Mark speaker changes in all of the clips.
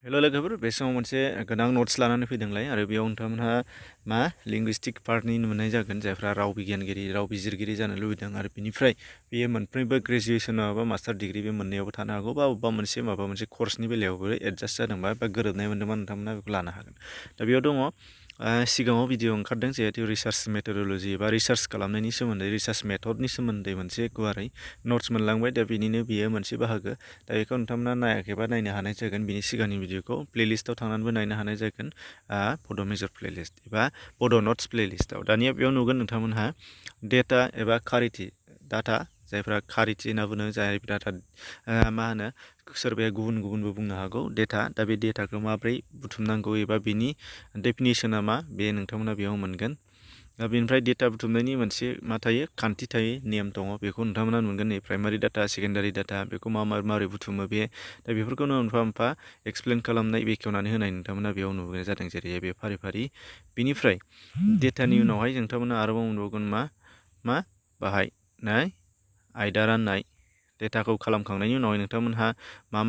Speaker 1: हेल' लोगोफोर बे समाव मोनसे गोनां नट्स लानानै फैदोंलाय आरो बेयाव नोंथांमोनहा मा लिंगुइस्टिक पार्टनि मोननाय जागोन जायफ्रा राव बिगियानगिरि राव बिजिरगिरि जानो लुबैदों आरो बिनिफ्राय बेयो मोनफ्रोमबो ग्रेजुवेसन नङाबा मास्टार डिग्रि बे मोननैयावबो थानो हागौ बा अबेबा मोनसे माबा मोनसे कर्सनि बेलायावबो एडजास्ट जादोंबा बा गोरोबनाय मोन्दोंबा नोंथांमोना बेखौ लानो हागोन। दा बेयाव दङ सिगाङाव भिडिअ ओंखारदों जिहेतु रिसार्च मेथडलजि एबा रिसार्च खालामनायनि सोमोन्दै रिसार्च मेथडनि सोमोन्दै मोनसे गुवारै नट्स मोनलांबाय दा बेनिनो बियो मोनसे बाहागो दा बेखौ नोंथांमोना नायाखैबा नायनो हानाय जागोन बिनि सिगांनि भिडिअखौ प्लेलिस्टआव थांनानैबो नायनो हानाय जागोन बड' मेजर प्लेलिस्ट एबा बड' नट्स प्लेलिस्टआव दानिया बेयाव नुगोन नोंथांमोनहा डेटा एबा खारिथि डाटा जायफ्रा खारिथि होनना बुङो जाय डाटा मा होनो सोरबाया गुबुन गुबुनबो बुंनो हागौ डेटा दा बे डेटाखौ माब्रै बुथुमनांगौ एबा बिनि डेफिनिसना मा बे नोंथांमोना बेयाव मोनगोन। दा बेनिफ्राय डेटा बुथुमनायनि मोनसे मा थायो खान्थि थायो नेम दङ बेखौ नोंथांमोना मोनगोन नै प्राइमारि डाटा सेकेन्डारि डाटा बेखौ माबोरै बुथुमो बे दा बेफोरखौनो मोनफा मोनफा एक्सप्लेन खालामनाय बेखेवनानै होनाय नोंथांमोना बेयाव नुबोनाय जादों जेरै बे फारि फारि बिनिफ्राय डेटानि उनावहाय नोंथांमोना आरोबाव मोनबावगोन मा बाहायनाय आयदा राननाय डेटाखौ खालामखांनायनि उनावहाय नोंथांमोनहा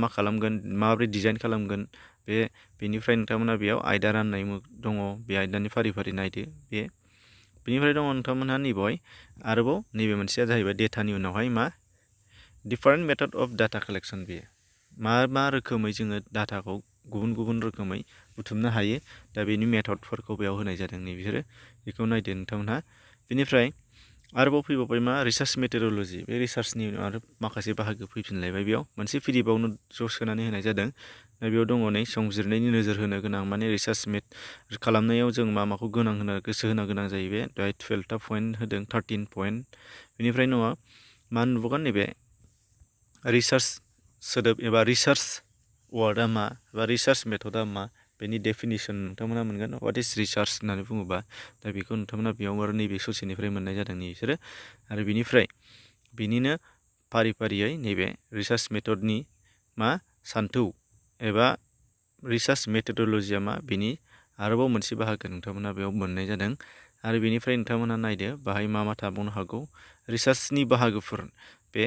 Speaker 1: मा खालामगोन माबोरै डिजाइन खालामगोन बेनिफ्राय नोंथांमोना बेयाव आयदा राननाय दङ बे आयदानि फारि फारि नायदो बेनिफ्राय दङ नोंथांमोनहा नैबेवहाय आरोबाव नैबे मोनसेया जाहैबाय डेटानि उनावहाय मा different method of data collection बेयो मा रोखोमै जोङो डाटाखौ गुबुन गुबुन रोखोमै बुथुमनो हायो दा बेनि मेथडफोरखौ बेयाव होनाय जादों नै बिसोरो बेखौ नायदो नोंथांमोनहा बेनिफ्राय आरोबाव फैबावबाय मा रिसार्च मेथडलजि बे रिसार्चनि आरो माखासे बाहागो फैफिनलायबाय बेयाव मोनसे पिडिएफआवनो ज' सोनानै होनाय जादों दा बेयाव दङ नै संजिरनायनि नोजोर होनो गोनां माने रिसार्च खालामनायाव जों माखौ गोसो होनो गोनां जायो बे 12टा पइन्ट होदों 13 पइन्ट बेनिफ्राय नङा मा नुबोगोन नैबे रिसार्च सोदोब एबा रिसार्च वार्डआ मा एबा रिसार्च मेथडआ मा बेनि डेफिनिसन नोंथांमोना मोनगोन वाट इज रिसार्च होननानै बुङोबा दा बेखौ नोंथांमोना बेयाव आरो नैबे ससेनिफ्राय मोननाय जादों बिसोरो आरो बिनिफ्राय बिनिनो फारि फारियै नैबे रिसार्च मेथडनि मा सान्थौ एबा रिसार्च मेथडलजिया मा बिनि आरोबाव मोनसे बाहागो नोंथांमोना बेयाव मोननाय जादों आरो बेनिफ्राय नोंथांमोना नायदो बाहाय मा थाबावनो हागौ रिसार्चनि बाहागोफोर बे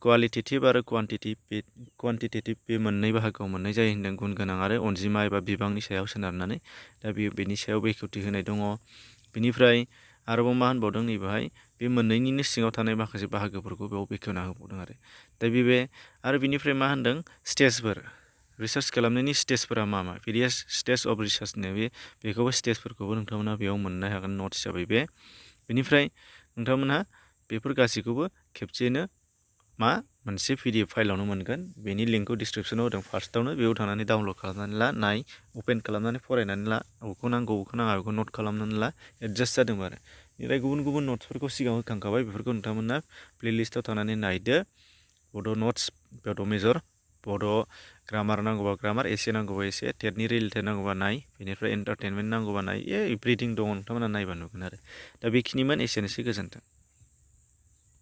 Speaker 1: कुवालिटेटिभ आरो कुवान्टिटेटिभ बे मोननै बाहागोआव मोननाय जायो होनदों गुन गोनां आरो अनजिमा एबा बिबांनि सायाव सोनारनानै दा बेनि सायाव बेखेवथि होनाय दङ बिनिफ्राय आरोबाव मा होनबावदों नैबेहाय बे मोननैनिनो सिङाव थानाय माखासे बाहागोफोरखौ बेयाव बेखेवना होबावदों आरो दा आरो बिनिफ्राय मा होनदों स्टेजफोर रिसार्च खालामनायनि स्टेजफोरा मा भेरियास स्टेज अफ रिसार्चनो बेखौबो स्टेजफोरखौबो नोंथांमोना बेयाव मोननो हागोन नट्स हिसाबै बेनिफ्राय नोंथांमोनहा बेफोर गासैखौबो खेबसेनो मोनसे पिडिएफ फाइलावनो मोनगोन बेनि लिंकखौ डिसक्रिपसनाव होदों फार्स्टआवनो बेयाव थांनानै डाउनलड खालामनानै ला अपेन खालामनानै फरायनानै ला बबेखौ नांगौ बबेखौ नाङा बेखौ नट खालामनानै ला एडजास्ट जादों आरो बेनिफ्राय गुबुन गुबुन नट्सफोरखौ सिगाङाव होखांखाबाय बेफोरखौ नोंथांमोना प्लेलिस्टआव थांनानै नायदो बड' नट्स बड' मेजर बड' ग्रामार नांगौबा ग्रामार एसे नांगौबा एसे टेटनि रिलेटेड नांगौबा नाय बेनिफ्राय एन्टारटेनमेन्ट नांगौबा नाय एभ्रिथिं दङ नोंथांमोना नायबा नुगोन आरो दा बेखिनिमोन एसेनोसै गोजोन्थों।